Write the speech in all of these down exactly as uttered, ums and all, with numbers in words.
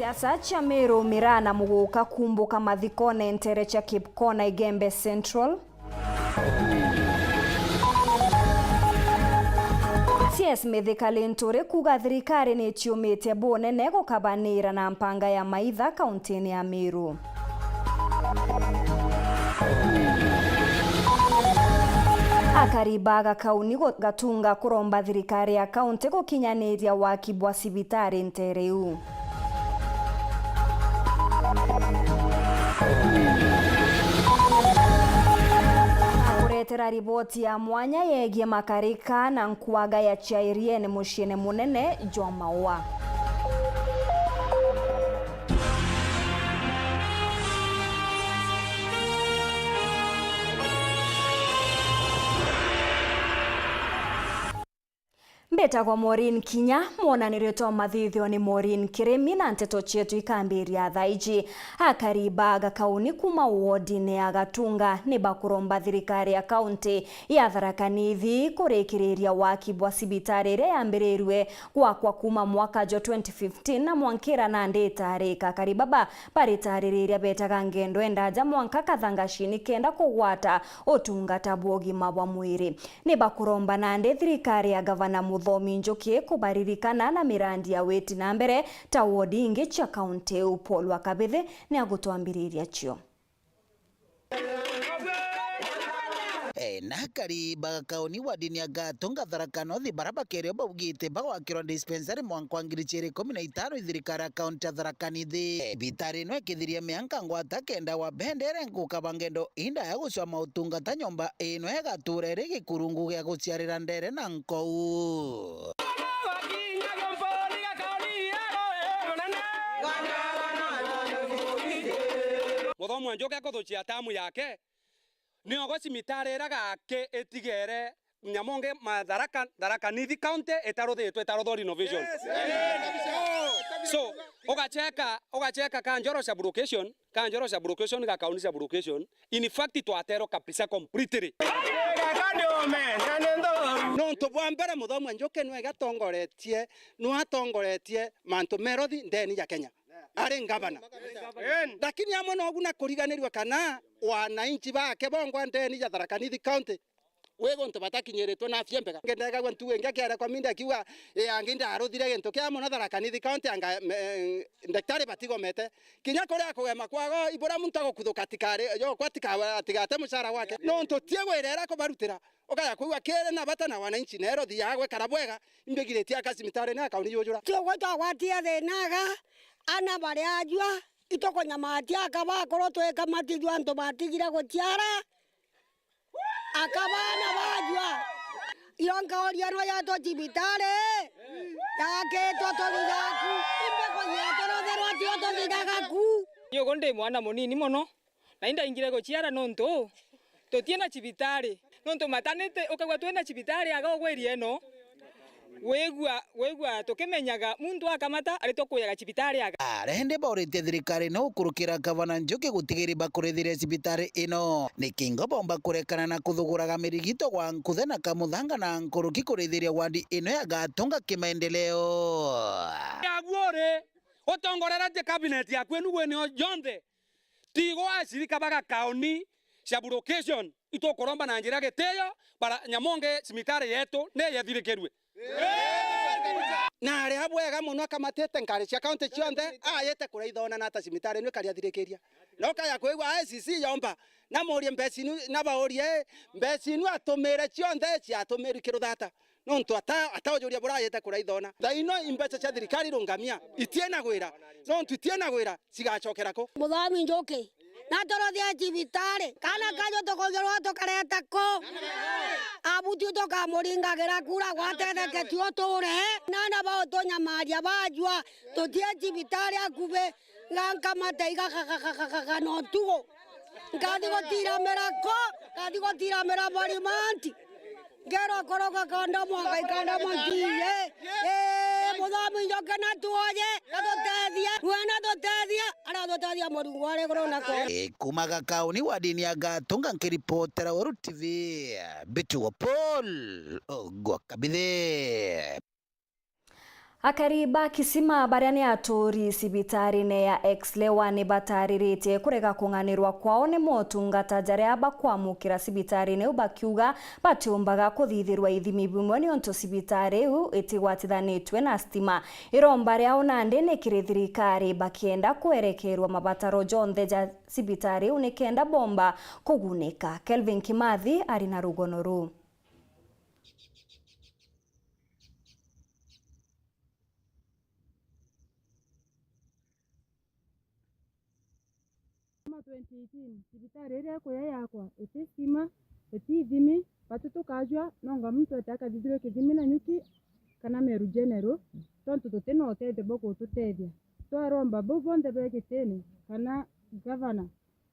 Siasa cia Meru, miraa na muguka kumbuka mathikone ntere cia Kipkona Igembe Central. C S Mithika Linturi kuuga thirikari ni iciumite bunene gukabanira na mpanga ya maitha kauntini ya Meru. Akari ba Gakauni gu-, Gatunga kuromba thirikari ya kaunti gukinyaniria waki bwa cibitari ntere iu. Akuretera riboti ya mwanya yegie makarika na nkwaga ya Chairien muciine munene jwa Maua. Mbitagwa Maureen Kinya, mwonanirio twa mathithio ni Maureen Kirimi, na nteto cietu ikambiria thaa iji. Akari ba Gakauni kuma wodine ya Gatunga ni bakuromba thirikari ya kaunti ya Tharaka Nithi kurikiriria waki bwa cibitari iria yambirirwe gwakwa kuma mwaka jwa twenty fifteen na mwankira nandi itarika. Akari baba baritaririria betaga ngendo endaja mwanka Kathangashini kenda kugwata utungata bwa ugima bwa mwiri. Ni bakuromba nandi thirikari ya Gavana Muthomi Njuki kubaririkana na mirandi ya witi na mbere ta wodi ingi cia kaunti iu. Paul wa Kabithi ni agutwambiriria cio. E, na akari ba Gakauni wodine ya Gatunga Tharaka North bara bakerio baugite bagwakirwa dispensary mwanka wa ngiri igiri ikumi na itano i thirikari ya kaunti ya Tharaka Nithi. E, cibitari ino ikithiria mianka ngwata kenda wa bendere nkukaba ngendo indaya gucwa mautungata nyomba ino igatura iri gikurungu gia guciarira ndere na nkou. Muthomi wa Njuki akuthukia tamu yake, niogwe cimitari ira gaki itigere nyamonge ma Tharaka, Tharaka Nithi County itaruthitwe, itaruthwo renovation. So, ugacheka, ugacheka Kanjoro sub-location, Kanjoro sub-location, Gakauni sub-location, in fact, twaterwo kabisa completely. Nontu bwa mbere, Muthomi wa Njuki nwe gatongoretie, nwe atongoretie mantu merothi ndeni ya Kenya. Ari ngavana. Lakini amwe nogu na kuriganirua kana wananchi bake bongwa ndeni ya Tharaka Nithi County wi guntu batakinyiritwe na afya mbega. Ngendegagua ntugo ingi akiaria kwa media akiuga, "Ii, angi ndaruthire gintu kia mono Tharaka Nithi County anga, me, ndaktari batigomete." Kinya kuria kugema kwago, ibura muntu agukuthuka atikari, yo, kwa atika-, atigate mucara gwake. Nontu tie gwirera kubarutira. Ukaja kwigua kiri na bata na wananchi, nero thiaga gwikara bwega, imbigiritie aka cibitari na akauni yujura. Tio gwe twagwatia thina aga, ana bari ajua, itukunyamatia aka bakuru twikamatithua antu batigire guciara. Aka baana bajua, iyo nkauria no yetwo cibitari, yakitwo tuthithaku, imbi kuthia turutherwa tio tuthithaga ku. Nyugu ndi mwana munini mono, na indaingire guciara nontu tutina cibitari. Nontu matanite, ukaigua twina cibitari aga ugwiri ino, wigua, wigua tukimenyaga muntu akamata aritwa kuyaga cibitari aga. Arende bauritie thirikari no gukurukira Gavana Njuki gutigiri bakurithiria cibitari ino. Ni kingo bomba kurekana na kuthuguraga mirigito gwa nkuthe na kamuthanga na nkuruki kurithiria wadi ino ya Gatunga kimaendeleo. Yaguo ri, utongoreretie cabinet yaku inu gwini o jonthe. Tigo acirika ba Gakauni sub-location, itukuromba na njira gitiyo, bara nyamonge cimitari yetu ni yethirikirue. Na ari abwega mono akamatite nkari cia kaunti cionthe, ayite kuraithona na ata cimitari inu ikari athirikiria. No kaya kwigua I C C yomba, na murie mbeca inu, na baurie mbeca inu atumire cionthe ciatumirwe kiruthata. Nontu ata-, ataujuria burayite kuraithona. Thaino imbeca cia thirikari irungamia, itienagwira. Nontu itienagwira, cigacokera ku? Muthomi Njuki, naturuthie cibitari. Kana kaju tukugirwa tukareta ku? Abuti tukamuringagira kura gwatetheke ti uture. Nana bautunyamaria bajua, tutie cibitari akubi. Gankamate igakakakakaka na utugo. Ngathi gutiramira ko, ngathi gutiramira borimanti. Ngerwa koroka kandamo, ngai kandamo ntiye. Ee, Muthomi Njuki natuoye, natutethie. Mwe natutethie, aratutethia Murungu ari iguru na ko. Ee, kuma Gakauni wadini ya Gatunga nkiripotera Weru T V, Mbituo Paul Ogwa Kabithi. Akari ba Kisima baria ni aturi cibitarine ya Exlewa ni batariritie kurega kung'anirwa kwao ni motungata jaria bakwamukira cibitarine iu, bakiuga batiumbaga kuthithirwa ithimi bimwe niuntu cibitari iu itigwatithanitue na stima. Iromba riao nandi ni kiri thirikari, bakienda kwerekerwa mabataro jonthe ja cibitari iu nikenda bomba kugunika. Kelvin Kimathi ari na rugono ruu. Kuma twenty eighteen, cibitari iria ikuya yakwa iti stima, iti ithimi, batu tukajua nonga muntu ete akathithirwe kithimi na nyuki kana Meru General, tontu tuti na utethio bwa gututethia. Twaromba bau bonthe be gitini kana gavana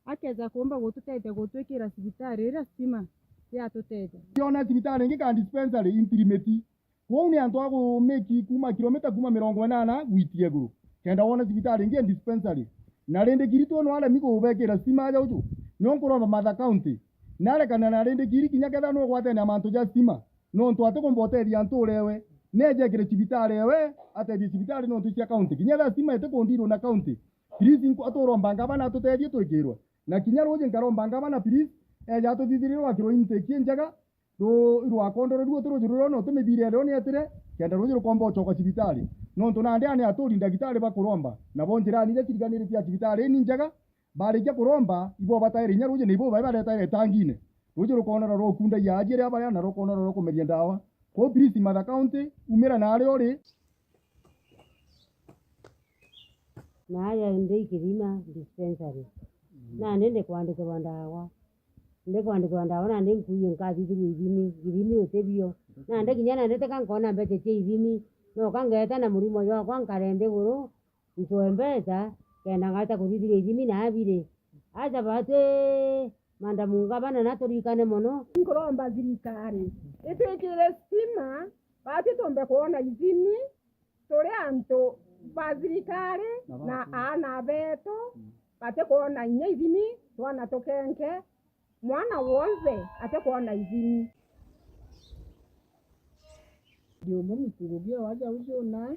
akeja kuumba gututethia gutwikira cibitari iria stima yatutethia. Ndiona cibitari ingi ka dispensary intirimiti. Kwou ni antu a kumeki kuuma kilomita kuuma mirongo inana gwitia iguru, kenda wona cibitari ingi ya dispensary. Na rindi kiri tu no aremi kubekira stima aja uju, nio nkuromba Mother County narekana na rindi kiri kinya ketha no gwatene na mantu ja stima, nontu atikumba utethia ntuure ewe, neje ekire cibitari ewe, atethie cibitari nontu cia county. Kinya etha stima itikundirwo na county, please nku-, aturomba ngavana atutethie twikirwe. Na kinya ruuji nkaromba ngavana, please, eja atuthithirie rwakirwe intake injega, ru-, rwakondorwe ruo ti ruuji ruria no tumibire rio nietire, kenda ruuji rukomba ucoka cibitari. Nontu nandi ani aturi ndagitari bakuromba, nabo njirani iria ciriganirite ya cibitari ini njega, barikia kuromba, ibo bataire inya ruuji na ibo bae baretaire itangine. Ruuji rukonora rukunda iaji iria baria na rukonora rukumeria ndawa. Kwou please, Mother County, umira naria uri. Na aja ndi Kithima dispensary. Nandi ndikwandikirwa ndawa. Ndikwandikirwa ndawa nandi nkuie nkathithirua ithimi. Ithimi utibio. Nandi kinya nandi tika nkona mbeca cia ithimi. Noka ngeeta na murimo jwakwa nkare nthiguru, ncwe mbeca, kenda ngaeta kuthithirua ithimi na abiri. Aja batwi, Madam Ngavana naturirikane mono. Nkuromba thirikari itwikire stima, batwi tumbe kwona ithimi, turi antu ba thirikari na aana betu batikwona inya ithimi, twana tukenke, mwana wonthe atikwona ithimi. Ndi umwe muturugia waja uju na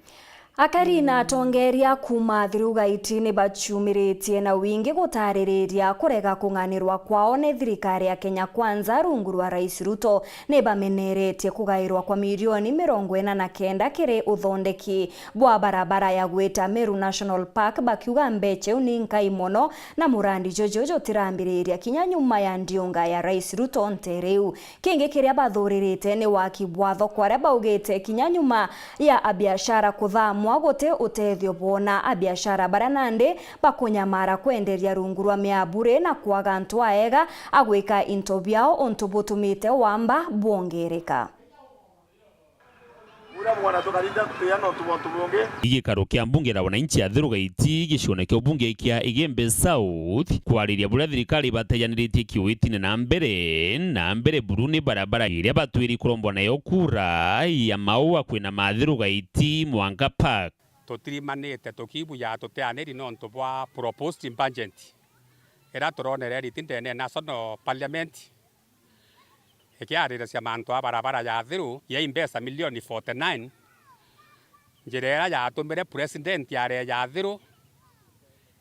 Akari na atongeria kuuma Thiru Gaiti ni baciumiritie na wingi gutaririria kurega kung'anirwa kwao ni thirikari ya Kenya Kwanza rungu rwa Rais Ruto. Ni bameneretie kugairwa kwa milioni mirongo ina na kenda kiri uthondeki bwa barabara ya gwita Meru National Park, bakiuga mbeca iu ni nkai mono, na murandi juju jutirambiriria kinya nyuma ya ndiunga ya Rais Ruto ntere iu. Kingi kiria bathuririte ni waki bwa thoko, aria baugite kinya nyuma ya abiashara kuthamwa, guti utethio boona. Abiashara baria nandi bakunyamara kwenderia rungu rwa miaburi na kwaga antu aega a gwika into biao, untu butumite wamba bwongereka. Ura mwana tukarinda tuteana untu bwa untu bungi. Gikaro kia mbunge la wananchi ya Thiru Gaiti, gicione kia ubunge kia Igembe South, kwariria buria thirikari ibatejaniritie kiuitine na mbere, na mbere buru ni barabara iria batwiri kurombwa nayo kura ya Maua kwina Mathiru Gaiti mwanka Park. Tutirimanite tukibuja tuteaniri nontu bwa proposed budget iria turonere riti ndene ya National Parliament ikiaririria mantu a barabara ya Thiru ya mbeca milioni forty nine, njira iria yatumire president areja Thiru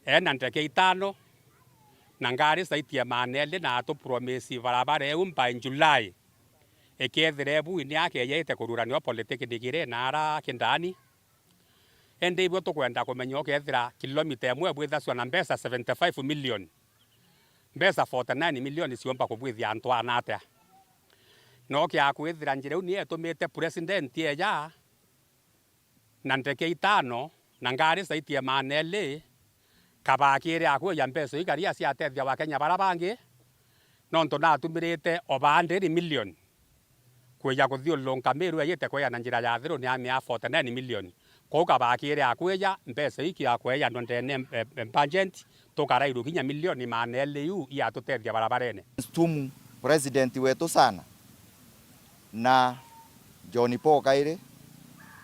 ena ndege itano na ngari zaidi ya maana eli, na atupromise barabara iu by July. Ikethira ebu ni akejaite kururania o polytechnic iri na ara Kindani. Indi ibio tukwenda kumenya, ukethira kilomita imwe ibwithasua na mbeca seventy five million, mbeca forty nine million ciumba kubwithia antu ana atia? No kia kwithira njira iu niyo itumite president eja na ndege itano na ngari zaidi ya maana eli, kabakire akuja mbeca iu ikaria ciatethia Wakenya bara bangi, nontu natumirite over hundred million kwija kuthiurunka Meru ejite kwija na njira ya Thiru ni amia forty nine million. Kou kabakire akwija mbeca iu kiakwejanwa ndene em-, em-, budget, tukarairwe kinya milioni maana eli iu iatutethia barabarene. Tumu president wetu sana na John Paul kairi,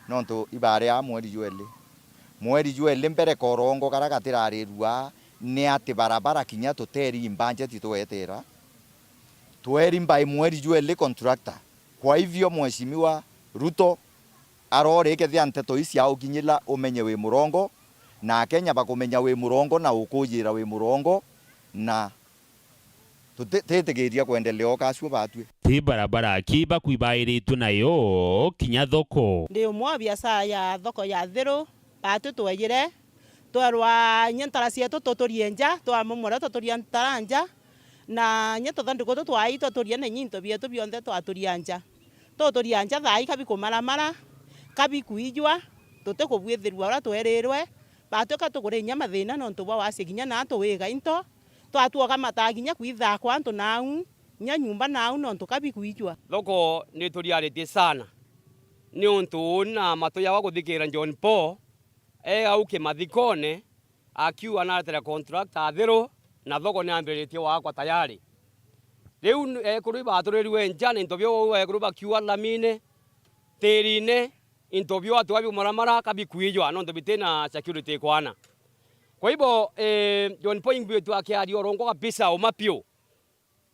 nontu ibari aa mweri jwa eli. Mweri jwa eli mbere korongo karia gatirarirua ni ati barabara kinya tuteri budget twetera. Tweri by mweri jwa eli contractor. Kwa hivyo, Mheshimiwa Ruto, Arori, kethia nteto ici aukinyila, umenye wi murongo, na Akenya bakumenya wi murongo na ukujira wi murongo, na tuti-, titigiria kwendelea o kacio batwi. Ti barabara ki bakwi bairitwe nayo kinya thoko. Ndi umwe wa biashara ya thoko ya Thiru, batwi twejire, twerwa inya ntara cietu tuturie nja, twamomora tuturia ntara nja, na inya tuthanduku tu twaitwe turie na inya into bietu bionthe twaturia nja. Tuturia nja thaai ka bikumaramara, ka bikwijwa, tutikubwithirua uria twerirwe, batwika tukuria inya mathina nontu bwa wasia kinya naa tuwiga into, twatuoka mataa kinya kwithaa kwa antu nau, inya nyumba nau nontu ka bikwijwa. Thoko nituriaritie sana, niuntu uuni na matu yakwa kuthikira John Paul e au kimathikone, akiuga naretera contractor Athiru, na thoko niambiritie gwakwa tayari. Riu n-, ekuru ibaturirue nja na into biu ekuru bakiuga lamine, tirine, into biu atuga biumaramara ka bikwijwa nontu bitina security ikwana. Kwa hivyo, eh, John Paul ingwitwe akiaria urongo kabisa uma piu.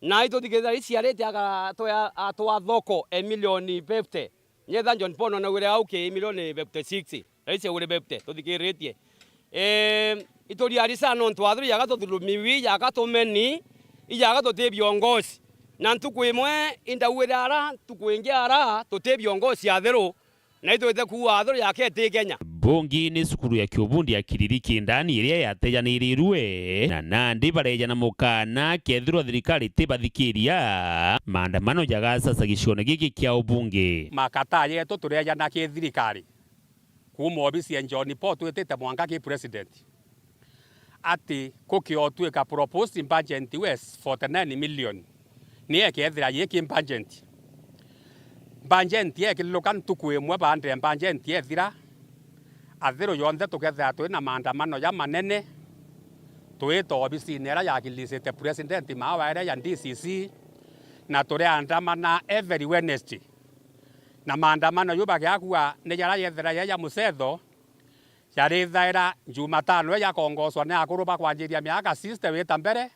Na ituthikirite raisi arite agatwea, atwa thoko e milioni fifty. Nyetha John Paul naugire au ki milioni fifty six. Raisi augire fifty, tuthikiritie. Eh, ituriari sana nontu Athiru ijaga tuthurumiwi, ijaga tumeni, ijaga tuti biongozi. Na ntuku imwe indauire ara, ntuku ingi ara, tuti biongozi Athiru. Na itwite kuua Athiru yake iti Kenya. Bungi ni cukuru ya kiubundi ya Kiriri Kindani iria yatejanirirue, na nandi bareejana mukana kethirwa thirikari tibathikiria, maandamano jagacaca gicione giki kia ubunge. Makata yetu tureejana ki thirikari, kuuma obisi ya John Paul twitite mwanka ki president. Ati kukiotwika proposed budget we forty nine million, ni ekethira yiki budget. Budget ekiriruka ntuku imwe baada ya budget ethira, Athiru yonthe tukethira twi na maandamano ja manene, twita obisine iria yakilisite president maawa iria ya D C C, na turiandamana every Wednesday. Na maandamano ju bagiakua ni jaria yethira ja ja mucetho, jarithaira Jumatano ii jakongoswa ni akuru ba kwanjiria miaka sixty wita mbere,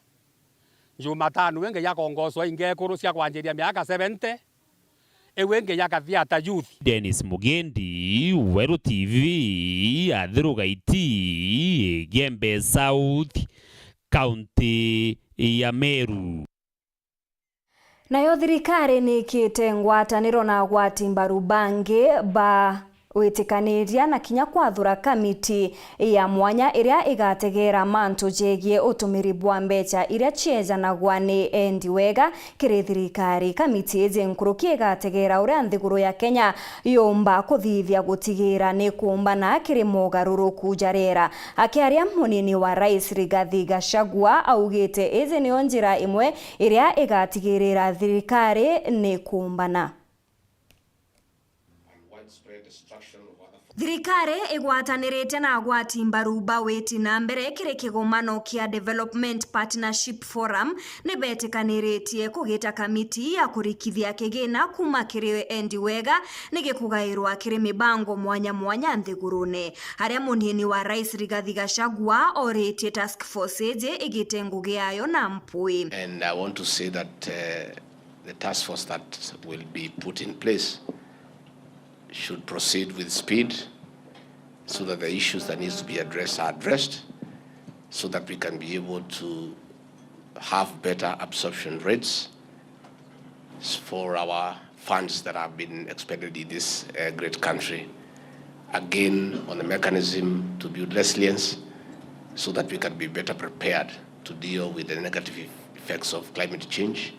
Jumatano ingi jakongoswa ingekuru cia kwanjiria miaka seventy, iu ingi ya Kathiata Youth. Dennis Mugendi, Weru T V, Athiru Gaiti, Igembe South, kaunti ya Meru. Nayo thirikari ni ikite ngwataniro na agwati mbaru bangi ba witikaniria na kinya kwathura kamiti ya mwanya iria igategeera mantu jegie utumiri bwa mbecha iria ciejanagwa ni endi wega kiri thirikari. Kamiti iji nkuruki igategeera uria nthiguru ya Kenya yumba kuthithia gutigiira ni kuumbana kiri mogaruruku ja riera. Akiaria, munini wa rais Rigathi Gachagua augite iji niyo njira imwe iria igatigirira thirikari ni kuumbana. Thirikari igwatanirite na agwati mbaru ba witi na mbere kiri kigomano kia Development Partnership Forum ni betikaniritie kugita kamiti ya kurikithia kigina kuuma kiri endi wega ni gikugairwa kiri mibango mwanya mwanya nthigurune. Aria munini wa rais Rigathi Gachagua oritie task force iji igite ngugi yayo na mpwi. And I want to say that, uh, the task force that will be put in place should proceed with speed so that the issues that needs to be addressed are addressed, so that we can be able to have better absorption rates for our funds that have been expended in this, uh, great country. Again, on the mechanism to build resilience so that we can be better prepared to deal with the negative effects of climate change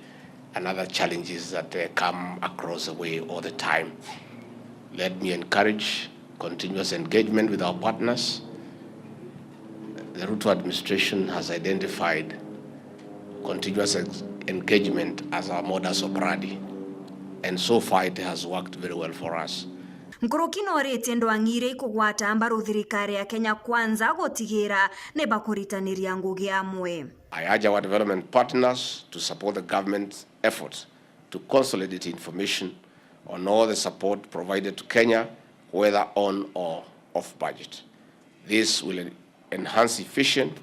and other challenges that, uh, come across the way all the time. Let me encourage continuous engagement with our partners. The Ruto administration has identified continuous ex-, engagement as our modus operandi, and so far it has worked very well for us. Nkuruki noritie ndwang'i iria ikugwata mbaru thirikari ya Kenya Kwanza gutigira ni bakuritaniria ngugi amwe. I urge our development partners to support the government's efforts to consolidate information on all the support provided to Kenya, whether on or off budget. This will enhance efficient,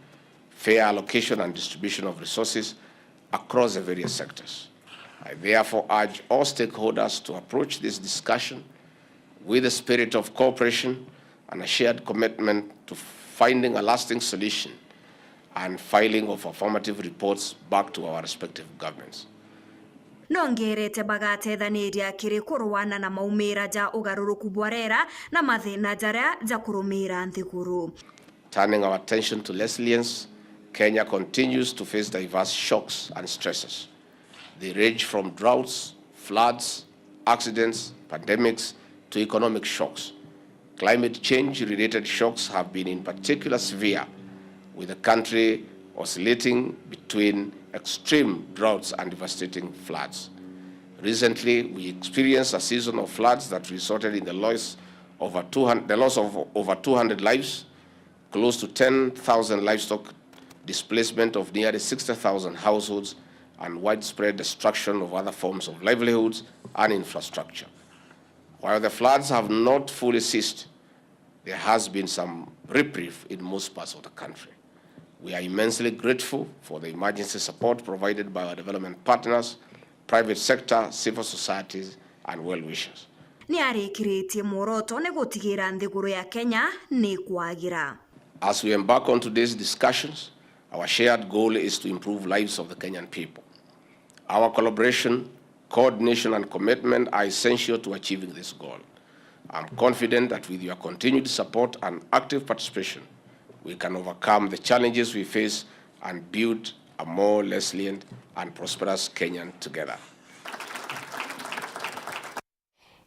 fair allocation and distribution of resources across the various sectors. I therefore urge all stakeholders to approach this discussion with a spirit of cooperation and a shared commitment to finding a lasting solution and filing of affirmative reports back to our respective governments. Nongerete bagatethaniria kiri kurwana na maumira ja ugaruruku bwa rera na mathina jaria jakurumira nthiguru. Turning our attention to resilience, Kenya continues to face diverse shocks and stresses. They range from droughts, floods, accidents, pandemics, to economic shocks. Climate change-related shocks have been in particular severe, with the country oscillating between extreme droughts and devastating floods. Recently, we experienced a season of floods that resulted in the loss over two hundred, the loss of over two hundred lives, close to ten thousand livestock, displacement of nearly sixty thousand households, and widespread destruction of other forms of livelihoods and infrastructure. While the floods have not fully ceased, there has been some reprieve in most parts of the country. We are immensely grateful for the emergency support provided by our development partners, private sector, civil societies, and well-wishers. Ni arikiritie mworoto ni gutigira nthiguru ya Kenya ni kwagira. As we embark on today's discussions, our shared goal is to improve lives of the Kenyan people. Our collaboration, coordination, and commitment are essential to achieving this goal. I'm confident that with your continued support and active participation, we can overcome the challenges we face and build a more resilient and prosperous Kenyan together.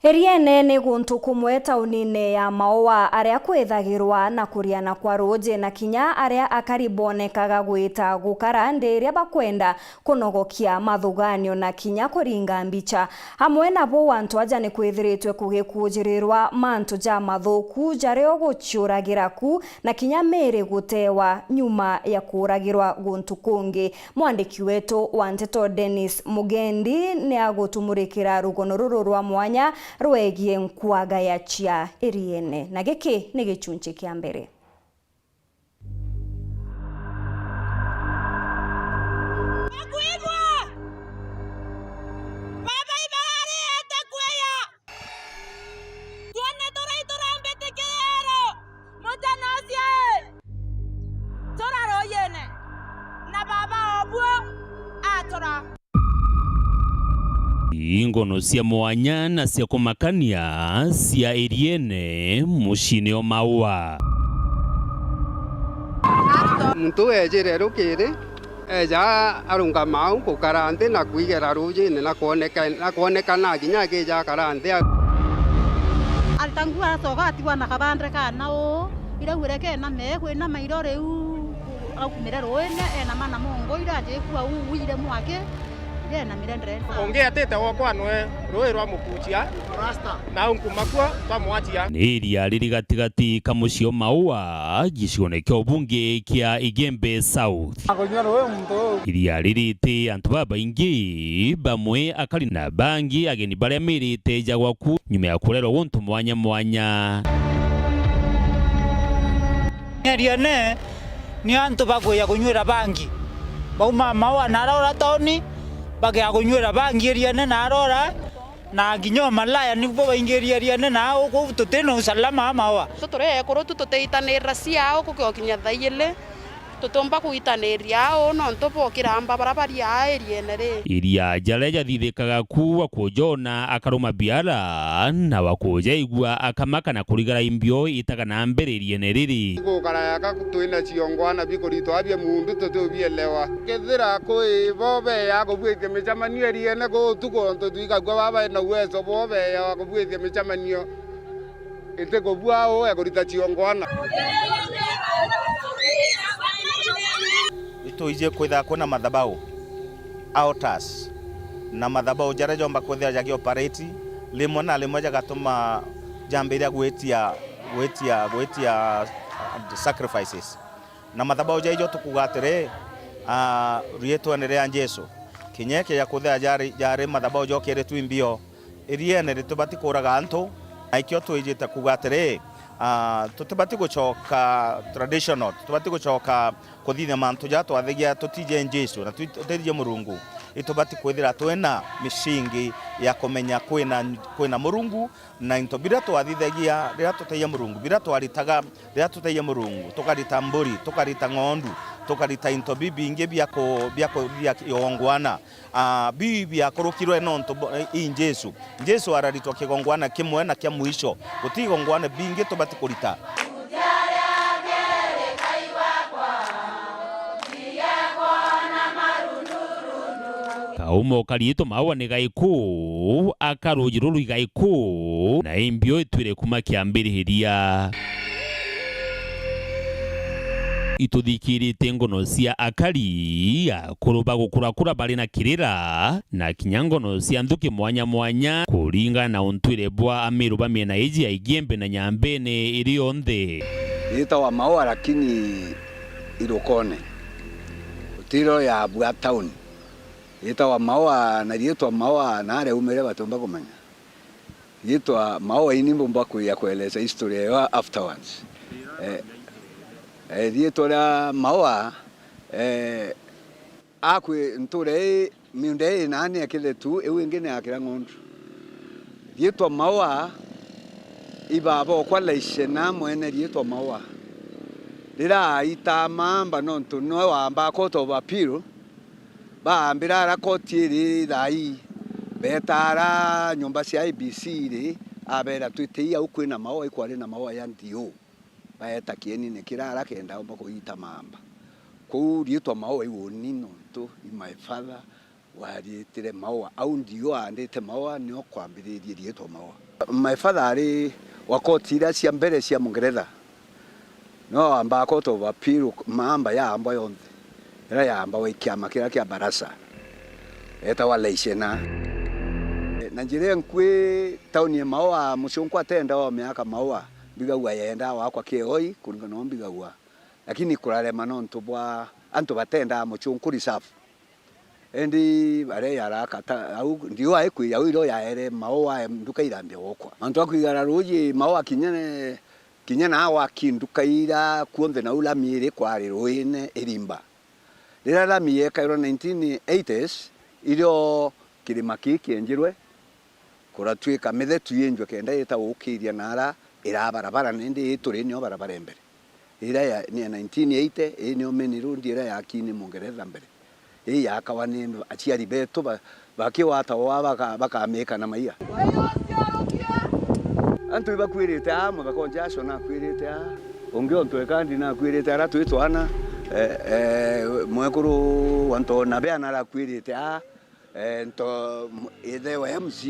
Iriene ni guntu kumwe taunine ya Maua aria kwithagirwa na kuriana kwa ruuji na kinya aria akari bonekaga gwita gukara ndi iria bakwenda kunogokia mathuganio na kinya kuringa mbicha. Amwe nabo antu aja ni kwithiritwe kugikujirirwa mantu ja mathuku jaria uguciuragira ku na kinya miri gutewa nyuma ya kuuragirwa guntu kungi. Mwandiki wetu wa nteto Dennis Mugendi ni agutumurikira rugono ruru rwa mwanya rwegie nkwaga ya chia Iriene, na giki ni gichunchi kia mbere. Akwigua! Baba ibarariete kweya! Twone turai turambitikia rero, mujana ucio ii, turaruyiene na baba obuo atura. Ingono cia mwanya na cia kumakania cia Iriene muciine o Maua. Muntu ejire rukiri, eja arungama au gukara nthi na kwigera ruujine na kwoneka, na kwonekana kinya akija akara nthi. Alita nguo aracoka atigwa na kabande kana uu, iraugire kename, kwinama iro riu akumire ruuine, enama na mongo ira ajikua uu wire mwaki, irenamire ndene. Ungi atite wokwa nwe ruui rwa mukucia, na au nkuma kuo twamwatia. Ni iria riri gatigati ka mucii o Maua, gicione kia ubunge kia Igembe South. Akunyua ruui muntu uu. Iria riri ti antu babaingi, bamwe akari na bangi ageni baria mirite jagwa ku nyuma ya kurerwa guntu mwanya mwanya. Iriene ni antu bakwija kunyuira bangi. Bauma Maua na arora tauni, bakija kunyuira bangi Iriene na arora. Na kinya o malaya nibo baingiria Iriene na au kuu tuti na usalama a Maua. Tu turi ekuru tu tutiitanirira cia au kukinya thaa ijiri, tutiumba kuitaniria au nontu bwa ukiramba baria bari aa Iriene ri. Iria jaria jathithikaga ku wa kujona akaruma biara na wa kujaigua akamaka na kurigara imbio itaga na mbere Iriene riri. Gukara yaka twina ciongwana bikuritwa bia mundu tutiubielewa. Kethira kwi bo beya kubuikia micemanio Iriene kuu utuku, ontu twikagua baba na uwezo bwo beya wa kubuikia micemanio, iti kubua uu ekurita ciongwana. Itwiji kwithira kwina mathabau, altars, na mathabau jaria jomba kwithira jagi operate, rimwe na rimwe jagatuma jambiria gwitia, gwitia, gwitia, uh, sacrifices. Na mathabau jaijo tukuuga atiri, ah, riitwene ria Jesu, kinya ikija kwithira jari, jari mathabau jokiritwe imbio, Iriene ritibati kuuraga antu, na ikio twijite kuuga atiri, ah, tutibati gucoka traditional, tutibati gucoka kuthithia mantu jaria twathagia tutiji Jesu na twi-, tutiji Murungu. Itubati kwithira twina micingi ya kumenya kwina, kwina Murungu, na into biria twathithagia riria tutaiya Murungu, biria twaritaga riria tutaiya Murungu, tukarita mburi, tukarita ng'ondu, tukarita into bibingi bia ku-, bia ku-, bia kigongwana. Ah, biu biakurukirwe nontu bo-, i Jesu. Jesu araritwa kigongwana kimwe na kia mwisho. Guti igongwana bingi tubati kurita. Kauma ukariitwa maua ni gaiku, aka ruuji ruru igaiku, na imbio itwire kuma kiambiriria. Ituthikirite ngono cia akari, akuru ba gukurakura bari na kirira, na kinya ngono cia nthuki mwanya mwanya, kuringana na untwire bwa Amiru ba miena iji ya Igiembe na Nyambene iri yonthe. Yitawa Maua, lakini irukone, utiro ya bwa town. Yitawa Maua, na riitwa Maua naria umire batiumba kumenya. Riitwa Maua ini mbumba kuya kueleza history yayo afterwards. Eh, eh, riitwa ria Maua, eh, akwi ntura ii, miunda ii nani ekire tu, iu ingi ni akira ng'ondu. Riitwa Maua, ibaba okwa Laishena mwene riitwa Maua. Riria aita mamba nontu niwe wamba court of appeal, baambira ara koti iri thaa ii, beeta ara nyomba cia I B C iri, abeera, "Twitei au kwina Maua, ikwari na Maua ya D O." Baeta kienine kiria ara kenda aumba kuita mamba. Kuu riitwa Maua iu uni nontu i my father wariitire Maua. Au D O aandite Maua, nio kwambiririe riitwa Maua. My father ari wa koti iria cia mbere cia Mungeretha. Niwe wambaa Court of Appeal, mamba yaambwa yonthe, iria yaambagwa i kiama kiria kia Barasa, etagwa Laishena. Na njira inkui tauni ya Maua, mucunku atenda o miaka Maua, mbigagua yenda wakwa kioi, kuringana na mbigagua. Lakini kurarema nontu bwa antu batendaa mucunku reserve. Indi baria yaraka ta au, ndiu aikwija au irio yaere Maua nduka irambia gwokwa. Antu a kwigara ruuji Maua kinya, kinya na gwaki nduka ira kuonthe nau lami iri kwari ruine irimba. Riria lami yekairwa nineteen eighties, irio kirima kii kienjirwe, kuratuika mithetu yenjwe kenda ita gukiria na ara iraa barabara, na indi ii turi nio barabara ya mbere. Iria ya, ni ya nineteen eighty, ii nio main road iria yaaki ni Mungeretha mbere. Ii yaakawa ni aciari betu ba-, bakiwata waa baka-, bakamika na maiga. Antu ibakwirite aa, muthaka o Jasho nakwirite aa, ungi o Ntwekandi nakwirite ara twi twana, eh, eh, mwekuru wa Ntona Bea narakwirite aa, eh, nto-, m-, ithe wa M C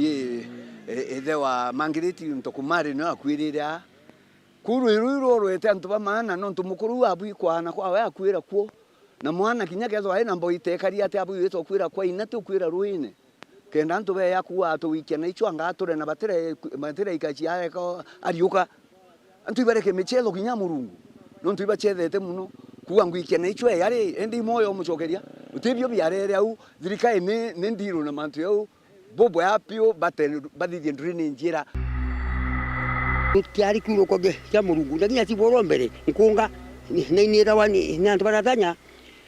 A, eh, ithe wa Margaret Ntokumari nio akwirire aa. Kuu rwiri ruu rworwete antu ba maana, nontu mukuru uu abui kwaana kwawe akwira kuo. Na mwana kinya kethirwa ari na mboi itekari ati abui witwa kwira kwa ina ti ukwira ruine. Kenda antu beya kuua atuwikia na ichwa anga ature na batire-, batiraika ciaeka ariuka. Antu ibareke michetho kinya Murungu. Nontu ibachethete muno. Kuua ngwikia na ichwa eyari, indi i mwoyo umucokeria. Utibio biarere au, thirikari ni, ni ndiru na mantu jau. Bubwea piu bate-, bathithie nduri ni njira. Kiari kiurukwa kia, kia Murungu, na kinya cibwirwo mbere, nkunga, ni-, nainirawa ni, ni antu baratanya,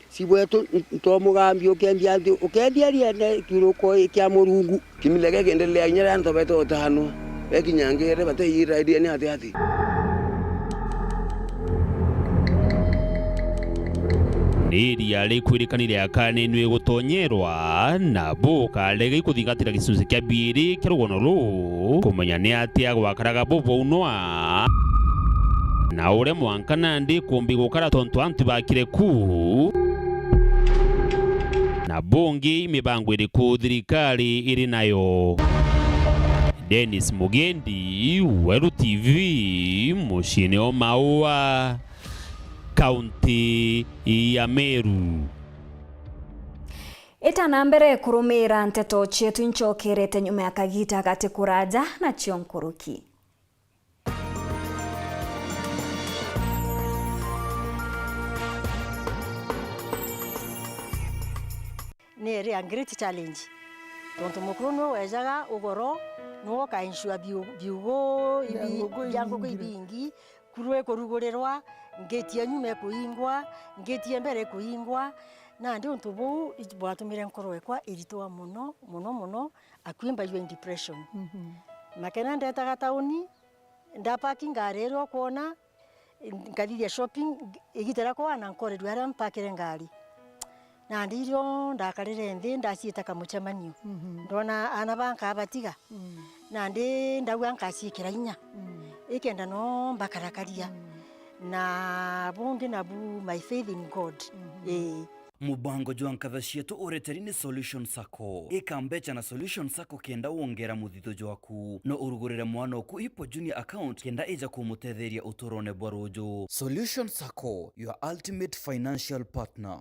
cibwetu ntomugambi ukembia nthi, ukembia riene kiuruko kia Murungu. Kimile gikiendelea kinya riria ntobete utaanwa, gekinya ngere bateiira riene ati ati. Ni iria rikwirikanire akaninwe gutonyerwa, na bukarega ikuthingatira gicunci kia biiri kia rugono ruu, kumenya ni atia gwakaraga bubwaunwa, na uria mwanka nandi kumbi gukara tontu antu bakire ku, na bungi mibango iriku thirikari iri nayo. Dennis Mugendi, Weru T V, muciini o Maua, kaunti ya Meru. Itana mbere kurumira nteto cietu, incokerete nyuma ya kagita gati kuraja nacio nkuruki. Ni area great challenge. Tontu mukuru niwe wejaga ugoro, niwe uka ensure biu-, biugu ibi-, bia nguku ibingi, kuru ikurugurirwa, ngeti ya nyuma ikuingwa, ngeti ya mbere ikuingwa, Nandi untu buu ij-, bwatumire nkoro ekwa iritwa mono, mono, mono, akui mbaigua in depression. Mhm. Makena ndetaga tauni, ndapaki ngari iria ukwona, nkathithia shopping, igita ria kwana nkorerua aria mpakire ngari. Nandi irio ndakarire nthi, ndaciita kamucemanio. Mhm. Ndona aana banka batiga. Mm. Nandi ndauga nkaciikira inya. Mm. Ikenda no mbakarakaria. Mm. Na bungi nabu my faith in God. Mhm. Ii. Mubango jwa nkatha cietu ureteri ni Solution Sacco. Ika mbecha na Solution Sacco kenda wongera muthitho jwaku. No urugurire mwana oku Hippo Junior account kenda ija kumutetheria uturone bwa ruju. Solution Sacco, your ultimate financial partner.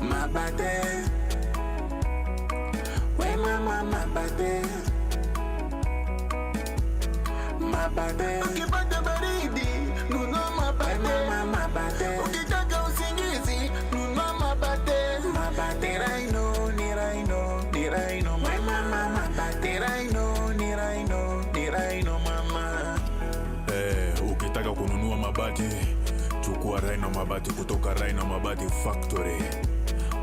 Mabate. We mama mabate. Mabate. Ukipata baridi, nunua mabate. We mama mabate. Ukitaka usingizi, nunua mabate. Mabate. Ni Rhino, ni Rhino, ni Rhino. We mama mabate. Ni Rhino, ni Rhino, ni Rhino mama. Eh, ukitaka kununua mabati, chukua Rhino Mabati kutoka Rhino Mabati Factory.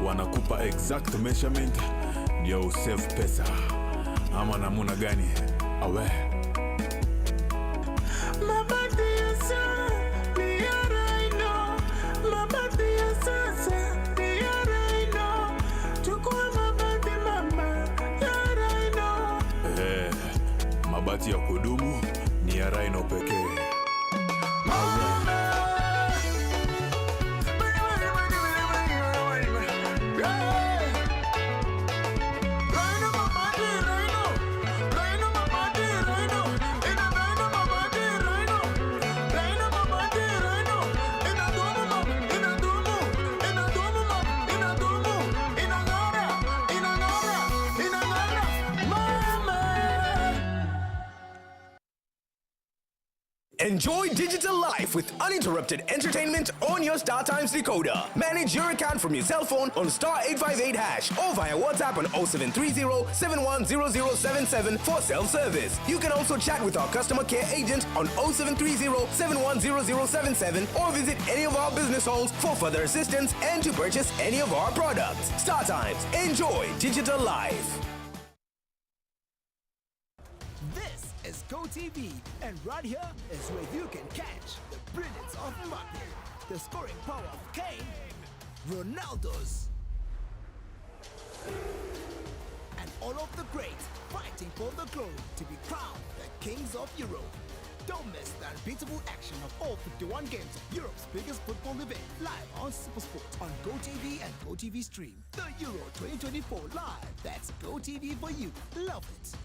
Wanakupa exact measurement ndio usave pesa. Ama namuna gani? Awe. Mabati ya sasa ni ya Rhino. Mabati ya sasa ni ya Rhino. Chukua mabati mama ya Rhino. Eh. Mabati ya kudumu ni ya Rhino pekee. Enjoy digital life with uninterrupted entertainment on your StarTimes decoder. Manage your account from your cell phone on star eight five eight hash or via WhatsApp on oh seven three zero, seven one zero zero seven seven for self-service. You can also chat with our customer care agent on oh seven three zero, seven one zero zero seven seven or visit any of our business halls for further assistance and to purchase any of our products. StarTimes. Enjoy digital life. This is Go T V, and right here is where you can catch the brilliance of Mbappe, the scoring power of Kane, Ronaldo's, and all of the greats fighting for the glory to be crowned the kings of Europe. Don't miss the unbeatable action of all fifty-one games of Europe's biggest football event, live on SuperSport on Go T V and Go T V Stream. The Euro twenty twenty-four live. That's Go T V for you. Love it.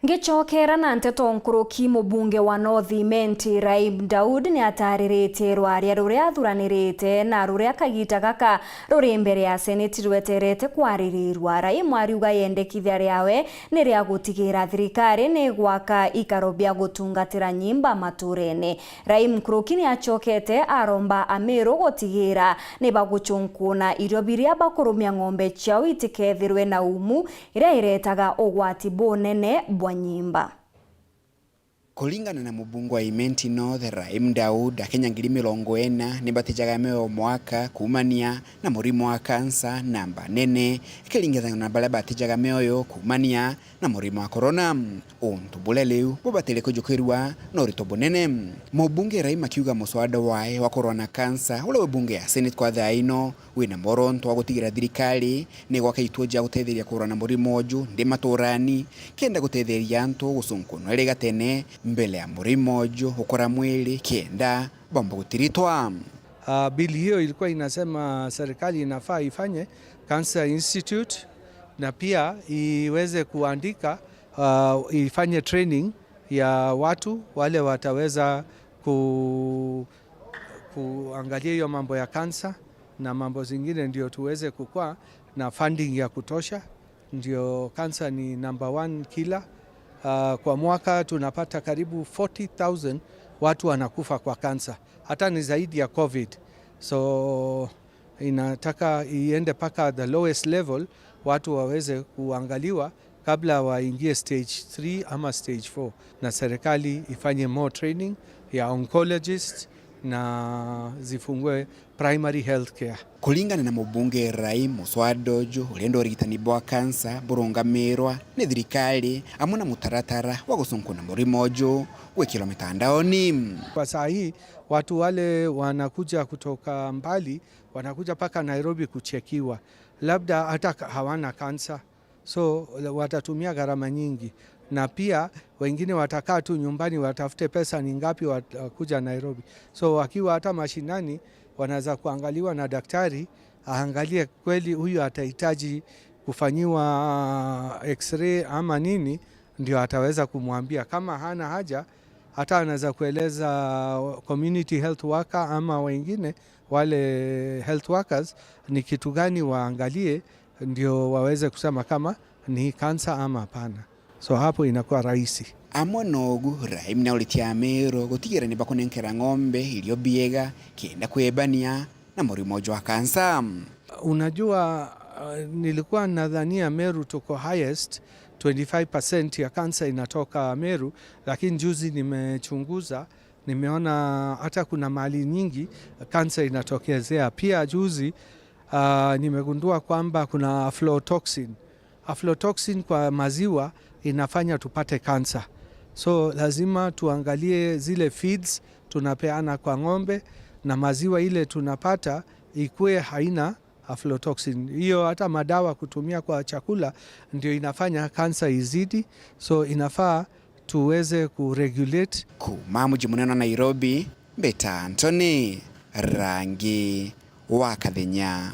Ngicokera na nteto nkuruki, mubunge wa North Imenti, Rahim Daud, ni atariritie rwaria ruria athuranirite na ruria kagita gaka ruri mbere ya Seneti rweterete kwaririrua. Rahim ariuga yendekithia riawe ni ria gutigira thirikari ni gwaka ikaro bia gutungatira nyimba maturene. Rahim nkuruki ni acokete aromba Amiru gutigira ni bagucunkuuna irio biria bakurumia ng'ombe ciao itikethirwe na umu, iria iretaga ugwati bunene bwa nyimba. Kuringana na mubunge wa Imenti North, Rahim Daud, Akenya ngiri mirongo ina ni batijaga mioyo mwaka kuumania na murimo wa kansa namba nene, ikiringithanua na baria batijaga mioyo kuumania na murimo wa corona. Untu buria riu bubatire kujukirua na urito bunene. Mubunge Rahim akiuga muswada wae wa kurwa na kansa, uria wi bunge ya Senate kwa thaa ino, wina mworoto wa gutigira thirikari ni gwaka ituo cia gutetheria kurwa na murimo uju nthi maturani, kenda gutetheria antu gucunkunwa iri gatene mbere ya murimo uju gukora mwiri, kenda bomba gutiritwa. Ah, bill hiyo ilikuwa inasema serikali inafaa ifanye Cancer Institute na pia iweze kuandika, ah, ifanye training ya watu wale wataweza ku-, kuangalia hiyo mambo ya kansa na mambo zingine, ndio tuweze kukua na funding ya kutosha. Ndio, kansa ni number one killer. Ah, kwa mwaka tunapata karibu forty thousand Watu wanakufa kwa kansa, hata ni zaidi ya covid. So inataka iende mpaka the lowest level, watu waweze kuangaliwa kabla waingie stage three ama stage four, na serikali ifanye more training ya oncologist na zifungue primary health care. Kuringana na mubunge Rai Muswa Dojo, urenda urigitani bwa kansa burungamirwa ni thirikari amwe na mutaratara wa gucunkuna murimo uju gwikirwa mitandaoni. Kwa saa hii, watu wale wanakuja kutoka mbali, wanakuja mpaka Nairobi kuchekiwa, labda hata ka-, hawana kansa. So watatumia gharama nyingi, na pia wengine watakaa tu nyumbani watafute pesa ni ngapi watakuja Nairobi. So wakiwa hata mashinani, wanaweza kuangaliwa na daktari aangalie kweli huyu atahitaji kufanyiwa x-ray ama nini, ndio ataweza kumwambia. Kama hana haja, hata anaweza kueleza community health worker ama wengine wale health workers ni kitu gani waangalie, ndio waweze kusema kama ni kansa ama hapana. So hapo inakuwa rahisi. Amwe nogu, Rahim nauritie Ameru gutigira ni bakunenkera ng'ombe irio biega kenda kwebania na murimo jwa kansa. Unajua, uh, nilikuwa nadhania Meru tuko highest, twenty-five percent ya kansa inatoka Meru, lakini juzi nimechunguza, nimeona hata kuna mahali nyingi kansa inatokezea. Pia juzi, uh, nimegundua kwamba kuna aflatoxin. Aflatoxin kwa maziwa inafanya tupate kansa. So lazima tuangalie zile feeds tunapeana kwa ng'ombe na maziwa ile tunapata ikue haina aflatoxin. Hiyo hata madawa kutumia kwa chakula ndio inafanya kansa izidi. So inafaa tuweze kuregulate. Kuma muji munene wa Nairobi, mbeta Anthony Rangi wa Kathenya.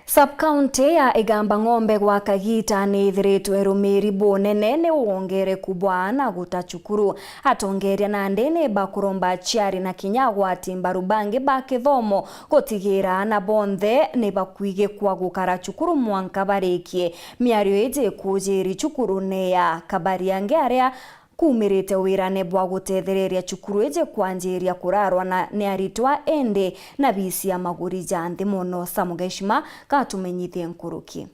Sub-county ya Igamba Ng'ombe gwa kagiita ni ithiritwe rumiri bunene ni wongereku bwa aana guta cukuru. Atongeria nandi ni bakuromba aciari na kinya agwati mbaru bangi ba kithomo gutigira aana bonthe ni bakwigikwa gukara cukuru mwanka barikie miario iji ikujiri cukurune ya Kabariange aria kuumirite wirane bwa gutethereria cukuru iji kwanjiria kurarwa na, ni aritwa indi na biisi ya maguri ja nthi mono. Sam Geshima gatumenyithie nkuruki.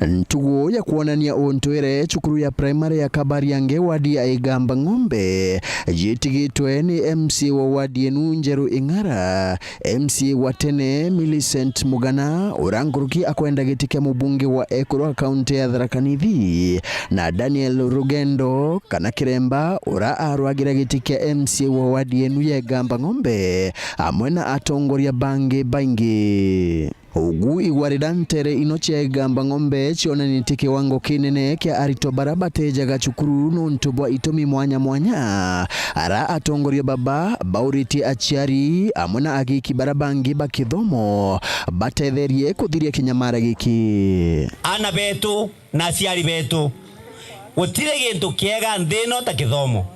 Ntugu ya kwonania untwire cukuru ya primary ya Kabariange wadi ya Igamba Ng'ombe yitigitwe ni M C A wa wadi yenu Njeru Ing'ara. M C A wa tene Millicent Mugana, uria nkuruki akwenda giti kia mubunge wa ekuru wa kaunti ya Tharaka Nithi, na Daniel Rugendo kana Kiremba, uria arwagira giti kia M C A wa wadi yenu ya Igamba Ng'ombe, amwe na atongoria bangi baingi. Ugu igwa riria ntere ino cia Igamba Ng'ombe cionanitie kiwango kinene kia aritwa baria batejaga cukuru nontu bwa itumi mwanya mwanya, ara atongoria baba bauritie aciari amwe na agiki baria bangi ba kithomo batetherie kuthiria kinyamara giki. Aana betu na aciari betu, gutiri gintu kiega nthi ino ta kithomo.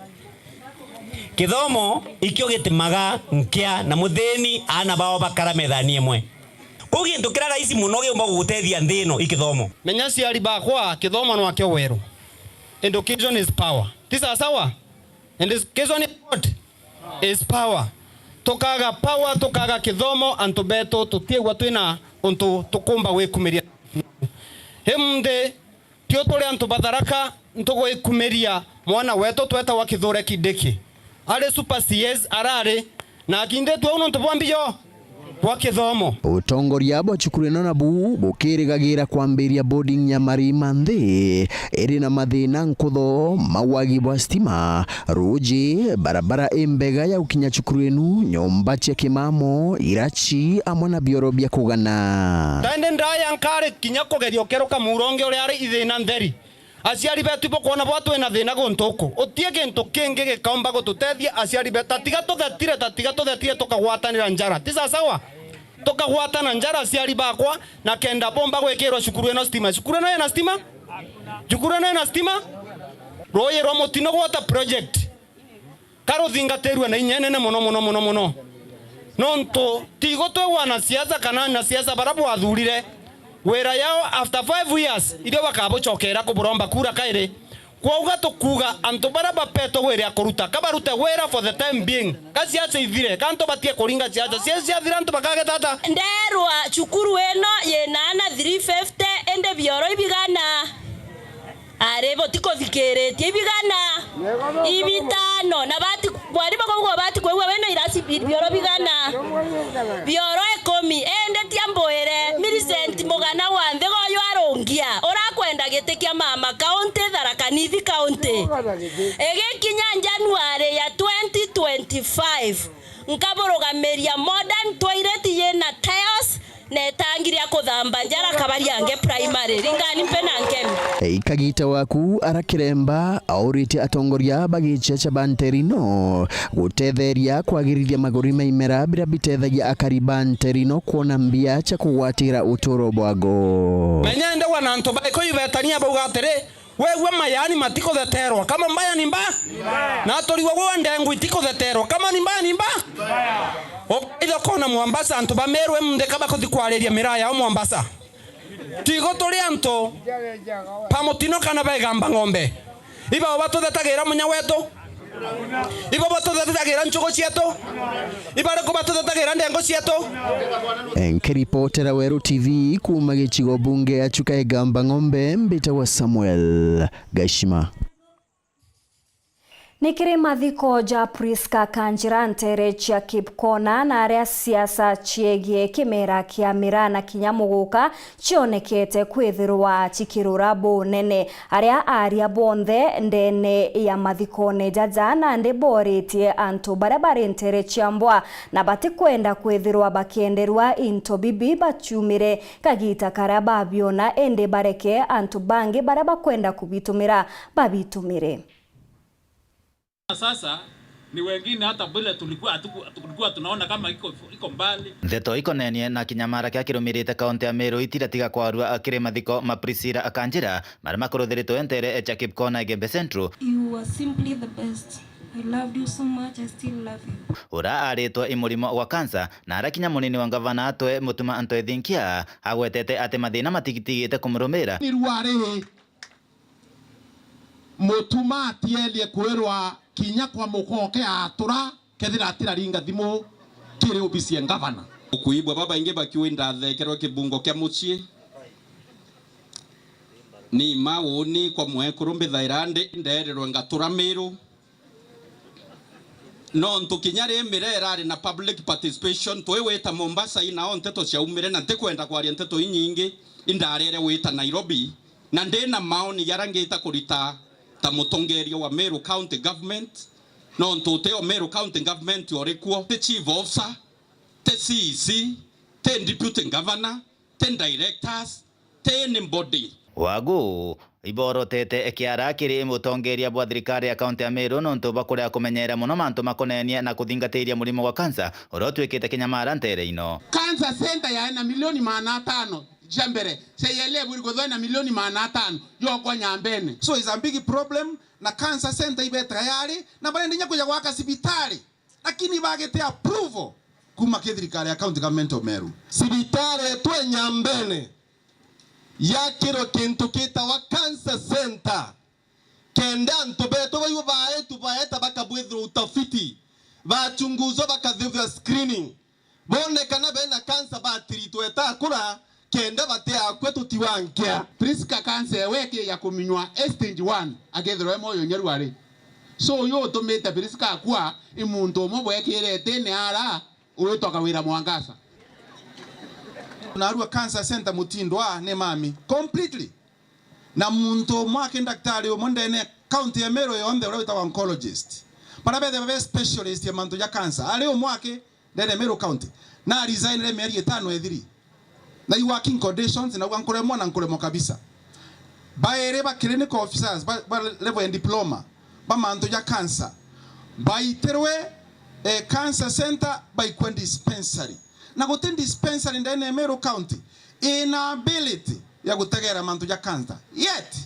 Kithomo ikio gitimaga nkia na muthini aana bao bakara methani imwe. Kwou gintu kiria raisi mono giumba gugutethia nthi ino i kithomo. Menya aciari bakwa, kithomo nwakio weru. Education is power. Ti sawa sawa? Education is what? Is power. Tukaga power, tukaga kithomo, antu betu tutiigua twina untu tukumba gwikumiria. Imunthi, tio turi antu ba Tharaka, ntugwikumiria mwana wetu twetagwa Kithure Kindiki. Ari super C S arari, na akinditwe uu nontu bwa mbio bwa kithomo. Utongoria bwa cukuru ino nabu bukirigagira kwambiria boarding ya Marima Nthi iri na mathina nkutho ma wagi bwa stima, ruuji, barabara imbega ya gukinya cukuru inu, nyomba cia kimamo, iraci, amwe na bioro bia kugana. Taende ndaya nkari kinya kugeria ukeruka muronge uria ari ithina ntheri. Aciari betu ibukwona bwa twina thina guntu uku. Utie gintu kingi gikaumba gututethia aciari betu. Tatiga tuthetire, tatiga tuthetire tukagwatanira njara. Ti sawa sawa? Tukagwatana njara aciari bakwa, na kenda bomba gwikirwa cukuru ino stima. Cukuru ino ina stima? Cukuru ino ina stima? Ruuyi rwa Mutino Water Project. Karuthingatirue na inya inene mono, mono, mono, mono. Nontu tigo twi wanasiasa kana anasiasa bara bwathurire. Wira yao after five years, irio bakabucokera kuburomba kura kairi. Kwauga tukuuga antu baria bapetwe wira ya kuruta, ka barute wira for the time being. Ka siasa ithire, ka antu batie kuringa siasa. Siasa ciathira antu bakageta ata? Nderwa cukuru ino yina ana three fifty, indi bioro ibigana. Ari bo tikuthikiritie ibigana ibitano, na bati, bwari bakaugwa bati kwigua wina irasi bi-, bioro bigana, bioro ikumi. Indi tia mbwire, Millicent Mugana wa Nthiga uyu arungia, urakwenda giti kia mama county, Tharaka Nithi county. Igikinya January ya twenty twenty-five, nkaburugamiria modern toilet yina tiles, na itangi ria kuthamba njara Kabariange Primary. Ringani mpe na nkemi. Ikagita waku ara Kiremba auritie atongoria ba gichia cha Banterino gutetheria kwagirithia maguri ma imera biria bitethagia akari ba Nterino kwona mbia cha kugwatira uturo bwago. Menya ndewa na antu baiko ibetania bauga atiri, wegua mayani matikutheterwa kama mbaya ni mba. Na aturigwa gwa ndengu itikutheterwa kama ni mbaya ni mba. Ukaitha kona Mombasa, antu ba Meru emundika bakuthi kwariria miraa yao Mombasa. Tigo turi antu ba mutino kana ba igamba ng'ombe. Iba batutetagira munya wetu. Ibo batutetagira nchugu cietu? Ibariku batutetagira ndengo cietu? Nkiripotera Weru T V kuuma gicigo bunge ya Chuka Igamba Ng'ombe, mbitagwa Samuel Gashima. Ni kiri mathiko ja Prisca Kanjira ntere cia Kipkona na aria siasa ciegie kimera kia miraa na kinya muguka cionekete kwithirwa cikirura bunene. Aria aaria bonthe ndene ya mathikone jaja, nandi booritie antu baria bari ntere cia mbwa na batikwenda kwithirwa bakienderwa into bibi baciumire kagita karia babiona, indi bareke antu bangi baria bakwenda kubitumira babitumire. Sasa ni wengine hata vile tulikuwa hatuku-, tulikuwa tunaona kama iko, iko mbali. Ndeto ikonenie na kinyamara kia kirumirite kaunti ya Meru itiratiga kwarua kiri mathiko ma Priscilla Kanjira, maria makuruthiritwe ntere cia Kipkona Igembe Central. You were simply the best. I loved you so much, I still love you. Ura aritwe i murimo wa kansa, na arakinya munini wa ngavana atwe Mutuma Antoe Thinkia, agwetete ati mathina matigitigite kumurumira. Ni rua riri Mutuma atielie kwirwa kinya kwa mukoke atura kethira atiraringa thimu kiri obisi ya ngavana. Ukuibwa babaingi bakiuga indathekerwe kibungo kia mucii. Ni ma uni kwa mwekuru mbithaira ndi ndererwe ngatura Miru. Nontu kinya ri mira irari na public participation, twi wita Mombasa inao nteto ciaumire, na ntikwenda kwaria nteto inyingi, indarere wita Nairobi, na ndi na maoni jaria ngita kurita ta mutongeria wa Meru County Government, nontu utio Meru County Government uri kuo, ti chief officer, ti C E C, ti deputy governor, ti directors, ti anybody. Wagu iborotete kiara kiri mutongeria bwa thirikari ya kaunti ya Meru nontu bwa kuria kumenyera muno mantu makonenie na kuthingatiria murimo gwa kansa uria utuikite kinyamara ntere ino. Cancer center yae na milioni maana atano cia mbere, C I L A bwiri kuthoe na milioni maana atano yokwa Nyambene. So it's a big problem, na cancer center ibe tayari, na barenda inya kuja gwaka cibitari. Lakini bagite approval kuma ki thirikari ya County Government of Meru. Cibitari yetu e Nyambene yakirwe kintu kitawa cancer center, kenda antu betu baiu baetu baeta bakabwithirwa utafiti, bachunguzwa, bakathithwa screening, bone kana bena cancer, batiritwe ta akura, kenda bati akua tutiwa nkia. Prisca cancer ewe ki ya kuminywa e stage one, akethirwa e moyo nyaru ari. So uyu utumite Prisca akua i muntu umwe bwekire itine ara, uritwa Kawira Mwangaza. Narua cancer center mutindwa ni mami completely. Na muntu umwe aki, daktari umwe ndene county ya Meru yonthe uria witagwa oncologist, baria bethe babe specialist ya mantu ja cancer, ari umwe aki ndene ya Meru County, na resignire mieri itano ethiri. Na i working conditions, na uga nkuremwa na nkuremwa kabisa. Bairi ba clinical officers ba, ba level ya diploma ba mantu ja cancer baitirwe, eh, cancer center, baikwe dispensary. Na guti dispensary ndene ya Meru County ina ability ya gutegera mantu ja cancer. Yet,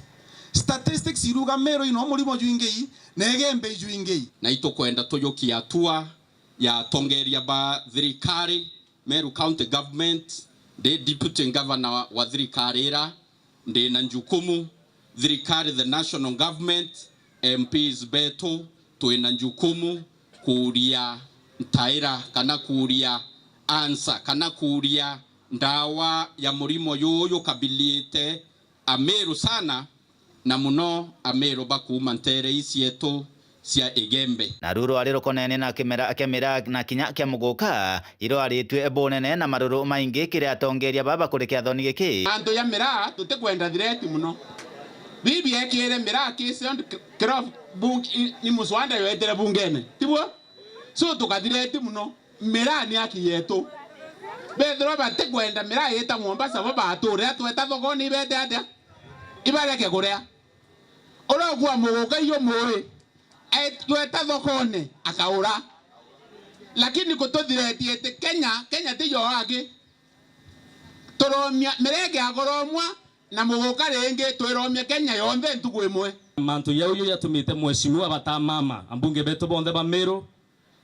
statistics iruga Meru ino murimo jwingi na Igembe ijwingi. Na itukwenda tujukia hatua ya atongeria ba thirikari, Meru County Government, Ndi deputy governor wa, wa thirikari ira, ndi na njukumu, thirikari, the national government, M Ps betu, twi na njukumu kuuria ntaira kana kuuria answer kana kuuria ndawa ya murimo juju jukabilite Ameru sana, na muno Ameru ba kuuma nteere ii cietu cia Igembe. Naru rwari rukonene na kimera kia miraa na kinya kia muguka, irwaritue bunene na maruru maingi kiri atongeria baba kuri kiathoni giki. Antu ya miraa tutikwenda thireti muno. Bibi ekire miraa ki sound cloth bung-, i-, ni muswanda yoetire bungene. Tiguo? So tukathireti muno. Miraa ni haki yetu. Bethirwa batikwenda miraa yita Mombasa, bo bature atweta thokoni ibete atia? Ibareke kuria. Uria ukua muguka iyo mui, etweta thokoni, akaura. Lakini kututhiretie ati Kenya, Kenya ti yo aki. Turomia, miraa igakoromwa, na muguka ringi, twiromia Kenya yonthe ntuku imwe. Mantu jau jatumite mheshimiwa batamama, ambunge betu bonthe ba Meru,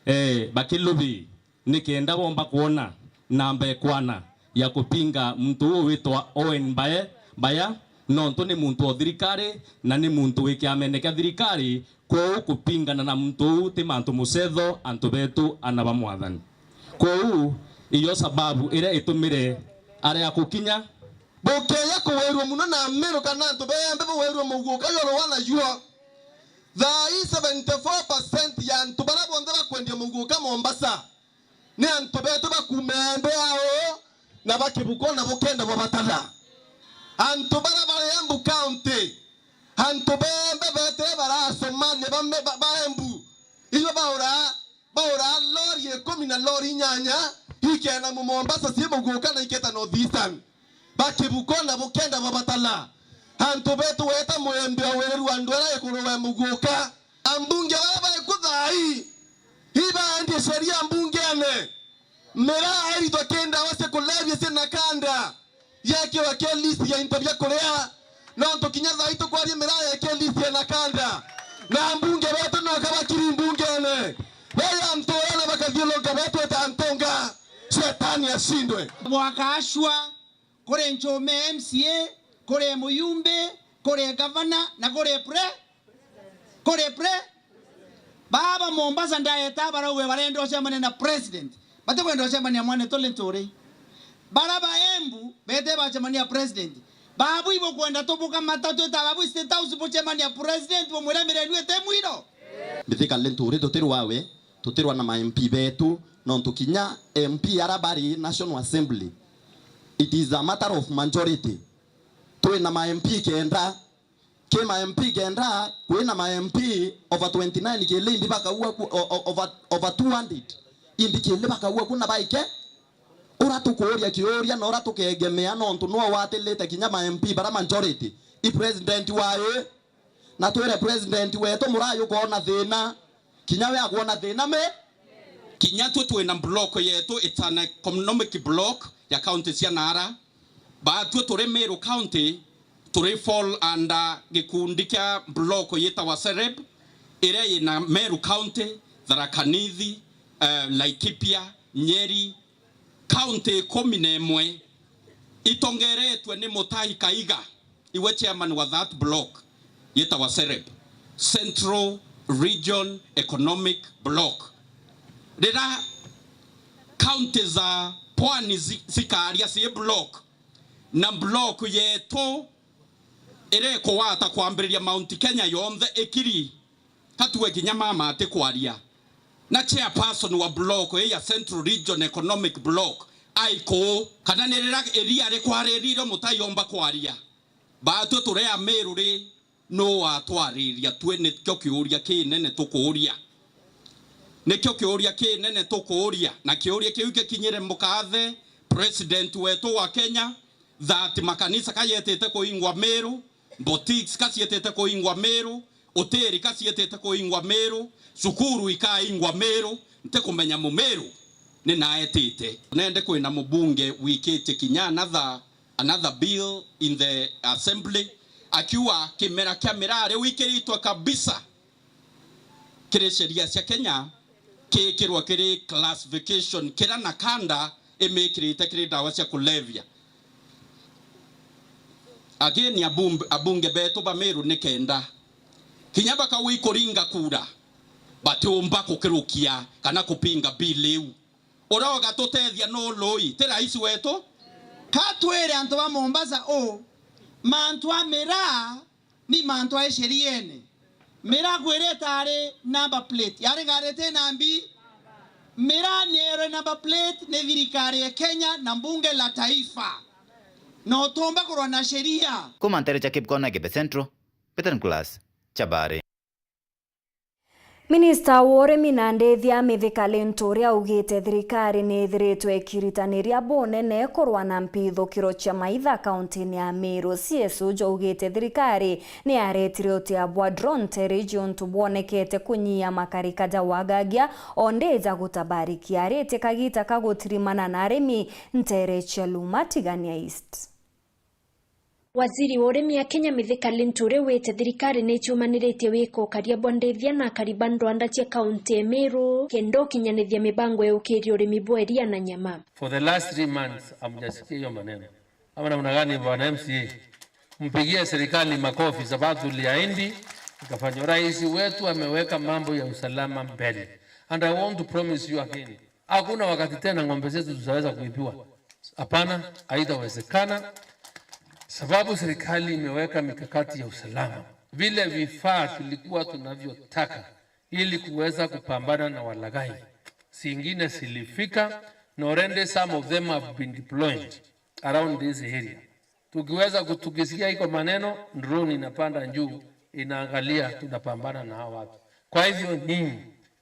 eh, bakilubi, nikenda bomba kwona namba ekwana ya kupinga muntu uu witwa Owen Mbae, Mbaya, nontu ni muntu o thirikari na ni muntu wi kiamene kia thirikari, kwou kupingana na muntu uu ti mantu mucetho antu betu ana ba mwathani. Kwou iyo sababu iria itumire aria kukinya. Bukeya kuwirua muno na Meru kana antu bembe bawirue muguka yoro wana yuo. Thaa ii seventy four percent ya antu baria bonthe bakwendia muguka Mombasa ni antu betu ba kuuma Embu ao na ba Kibuko na Bukenda bwa Batala. Antu baria bari Embu County, antu bembe betire barasomania ba, ba, ba Embu, ibo baura, baura lori ikumi na lori inyanya, ikena mu Mombasa cie muguka na iketa North Eastern. Ba Kibuko na Bukenda bwa Batala. Antu betu weta mwembe o wiriru andu aria ikuru we muguka. Ambunge baria baeku thaa ii, ibaendie sheria mbungene. Miraa iritwa ki ndawa cia kulevya cia nakanda, yekirwa ki list ya into bia kuria. Nontu kinya thaa ii tukwaria miraa yeki list ya nakanda. Na ambunge betu no kabakiri mbungene. Beya antu aria na bakathiuruka betweta ntunga. Shetani ashindwe. Bwakashwa. Kuri Nchume M C A, kuri muyumbi, kuri gavana, na kuri pre-, kuri pre-, baba Mombasa ndaeta barauwe barenda ucemania na president. Batikwenda ucemania mwanetu Linturi. Bara ba Embu bete bacemania president. Babu ibo kwenda tubuka matatu ita babu State House bucemania president bumwira mirenu ete mwiro. Mithika Linturi tutirwawe. Tutirwa na ma M P betu, nontu kinya M P ara bari National Assembly, it is a matter of majority. Twi na ma M P kenda, ki ma M P kenda, kwi na ma M P over twenty nine kili indi bakaua ku, o, o, over, over two hundred indi kili bakaua ku na baike. Ura tukuuria kiuria na ura tukegemea, nontu nwe watilite kinya ma M P bara majority i president wae. Na twire president wetu, murayu kwona thina, kinya we akwona thina me. Kinya twe twina block yetu, it's an economic block ya county cia Nara. Batwe turi Meru County, turi fall under gikundi kia block yitawa Sereb, iria yina Meru County, Tharaka Nithi, eh, Laikipia, Nyeri, county ikumi na imwe itongeretwe ni Mutahi Kahiga, iwe chairman wa that block, yitawa Sereb, Central Region Economic Block. Rira county za pwani zi-, zikaria ci block, na block yetu iria ikugwata kwambiriria Mount Kenya yonthe ikiri, ka tuge kinya mama atikwaria, na chairperson wa block ii ya Central Region Economic Block ai kuu, kana ni rira iria rikwariririo mutayomba kwaria? Batwe turi Amiru ri, nuu watwariria? Twe nikio kiuria kinene tukuuria. Nikio kiuria kinene tukuuria, na kiuria kiu gikinyire mukathe president wetu wa Kenya, that makanisa ka yetite kuingwa Miru, boutiques ka cietite kuingwa Miru, utiri ka cietite kuingwa Miru, cukuru ikaingwa Miru, ntikumenya Mumiru ni naetite. Nende kwina mubunge wikitie kinya another, another bill in the assembly, akiuga kimera kia miraa riu ikiritwe kabisa kiri sheria cia Kenya, kiikirwe kiri classification kira nakanda imikirite kiri ndawa cia kulevya. Again, abumb-, abunge betu ba Meru ni kenda kinya bakauga ikuringa kura, batiumba kukirukia kana kupinga bill iu. Uria ugatutethia nu Lui, ti rais wetu? Ka twire antu ba Mombasa uu, mantu a miraa ni mantu a isheriene. Miraa kwirite ari number plate, yari ngari iti na mbi. Miraa ni erwe number plate ni thirikari ya Kenya na mbunge la taifa, na utumba kurwa na sheria. Kuma ntere cia Kipkona, Igembe Central, Peter Nicholas Chabari. Minista wa urimi na ndithia Mithika Linturi augite thirikari ni ithiritwe ikiritaniria bunene kurwa na mpithukiro cia maitha kauntini ya Meru. C S O augite thirikari ni yaretire utia bwa drone ntereji untu bwonekete kunyia makarika ja wagagia o ndi ja gutabariki. Aritie kagita ka gutirimana na arimi ntere cia Luma Tigania East. Waziri wa urimi ya Kenya Mithika Linturi augite thirikari ni icumaniritie wika ukaria bwa ndithia na akari ba ndwanda cia kaunti ya Meru kenda ukinyanithia mibango ya ukiria urimi bwa iria na nyama. For the last three months, hamjasikia hiyo maneno. Ama namna gani, bwana M C A? Mpigie serikali makofi, sababu tuliahidi, ikafanywa. Rais wetu ameweka mambo ya usalama mbele. And I want to promise you again, hakuna wakati tena ng'ombe zetu zitaweza kuibiwa. Hapana, haitawezekana, sababu serikali imeweka mikakati ya usalama. Vile vifaa tulikuwa tunavyotaka ili kuweza kupambana na walaghai, zingine zilifika, na already some of them have been deployed around this area. Tukiweza ku-, tukisikia iko maneno, drone inapanda juu, inaangalia, tunapambana na hao watu. Kwa hivyo nyinyi,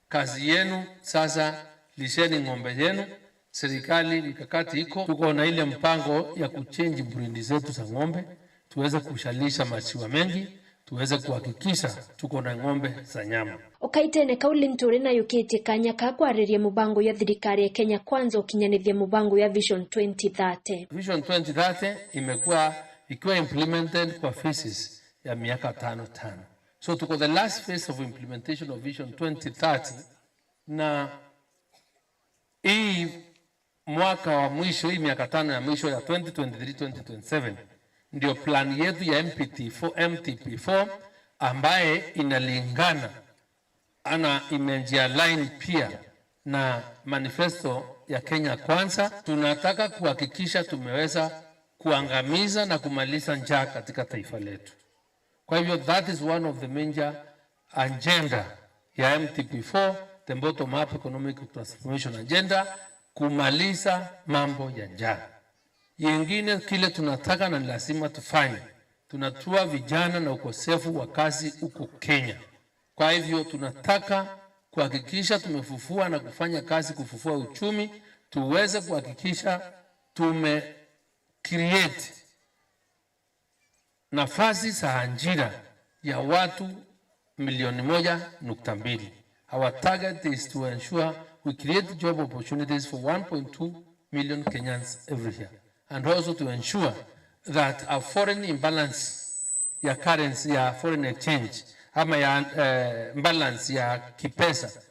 kazi yenu sasa, lisheni ng'ombe yenu. Serikali, mikakati iko, tuko na ile mpango ya kuchange breed zetu za ng'ombe, tuweze kushalisha maziwa mengi, tuweze kuhakikisha tuko na ng'ombe za nyama. O kaitene kau, Linturi nayukitie kanya ka kwariria mubango ya thirikari ya Kenya Kwanza ukinyanithia mubango ya Vision twenty thirty. Vision twenty thirty imekuwa ikiwa implemented kwa phases ya miaka tano tano. So tuko the last phase of implementation of Vision twenty thirty, na hii mwaka wa mwisho, hii miaka tano ya mwisho ya twenty twenty-three, twenty twenty-seven, ndio plan yetu ya M P T four, M T P four, ambaye inalingana ana imejialign pia na manifesto ya Kenya Kwanza. Tunataka kuhakikisha tumeweza kuangamiza na kumaliza njaa katika taifa letu. Kwa hivyo, that is one of the major agenda ya M T P four, the bottom up economic transformation agenda, kumaliza mambo ya njaa. Yengine kile tunataka na ni lazima tufanye, tunatua vijana na ukosefu wa kazi huko Kenya. Kwa hivyo, tunataka kuhakikisha tumefufua na kufanya kazi kufufua uchumi, tuweze kuhakikisha tume create nafasi za ajira ya watu milioni moja nukta mbili. Our target is to ensure we create job opportunities for one point two million Kenyans every year, and also to ensure that a foreign imbalance ya currency, ya foreign exchange, ama ya, eh, balance ya kipesa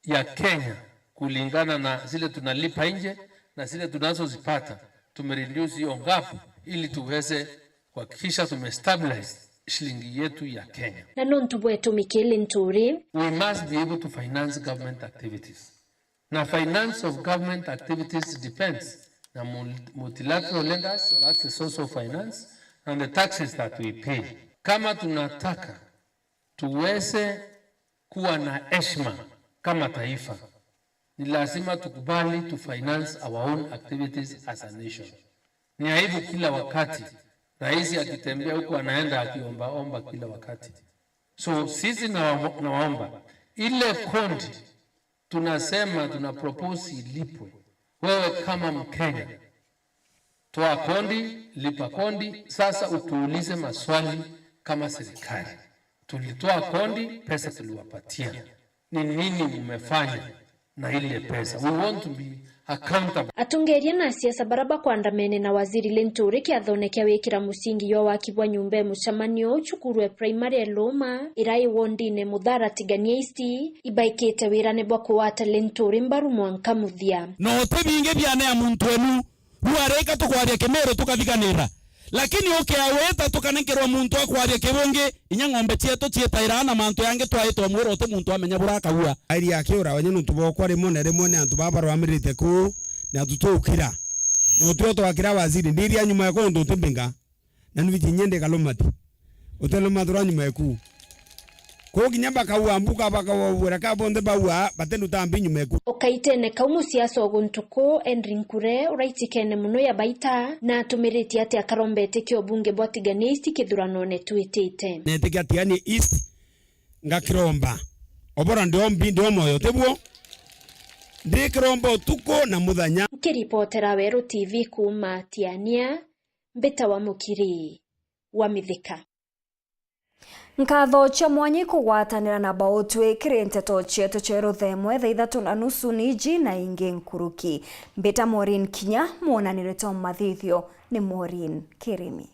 ya Kenya kulingana na zile tunalipa nje na zile tunazozipata, tumereduce hiyo gap ili tuweze kuhakikisha tumestabilize shilingi yetu ya Kenya. Na nontu bwetu Mikili Nturi, we must be able to finance government activities. Na finance of government activities depends na mul-, multilateral lenders, that's the source of finance, and the taxes that we pay. Kama tunataka tuweze kuwa na heshima kama taifa, ni lazima tukubali to finance our own activities as a nation. Ni aibu kila wakati rais akitembea huku anaenda akiombaomba kila wakati. So sisi nawa-, nawaomba, ile kodi tunasema tuna propose ilipwe, wewe kama Mkenya, toa kodi, lipa kodi. Sasa utuulize maswali kama serikali. Tulitoa kodi, pesa tuliwapatia. Ni nini mmefanya na ile pesa? We want to be accountable. Atongeria na asiasa bara bakwandamene na Waziri Linturi kiathone kia wikira musingi jwa waki bwa nyumba e mucemanio cukuru e primary e Luma, ira i wondine Muthara Tigania East, ibaikite wirane bwa kugwata Linturi mbaru mwanka muthia. No ti bingi biane ya muntu enu, riu arika tukwaria Kimiru tukathiganira. Lakini ukiawita tukanenkerwa muntu akwaria kibungi, inya ng'ombe cietu cietairaa na mantu yangi twaitwa mwira uti muntu amenya burakagua. Airi akiura wenye nuntu bokwa rimwe na rimwe ni antu baba barwamirite kuu, na tutukira. No tio twakira waziri, ndiria nyuma ya kundu utimbinga. Na nubiji nyende kalumati. Utelumathura nyuma eku. Kuu kinya bakaua mbuka, bakaua bwera ka bonthe baua, batenduta mbi nyuma eku. Ukaitene kau musiasa ugu ntuku, Henry Nkure, uraitikene muno ya baita, na atumiritie ati akarombete kio bunge bwa Tigania East kithuranone twitite. Netikia Tigania East, ngakiromba. Obora ndio mbi, ndio moyo, tibwo? Ndikiromba utuku na muthenya. Nkiripotera Weru T V kuuma Tiania, Mbita wa Mukiri wa Mithika. Nkatho cia mwanya ikugwatanira na bautwi kiri nteto cietu cia ruthemwe thaa ithatu na nusu ni iji na ingi nkuruki. Mbita Maureen Kinya, mwonanire twa mathithio ni Maureen Kirimi.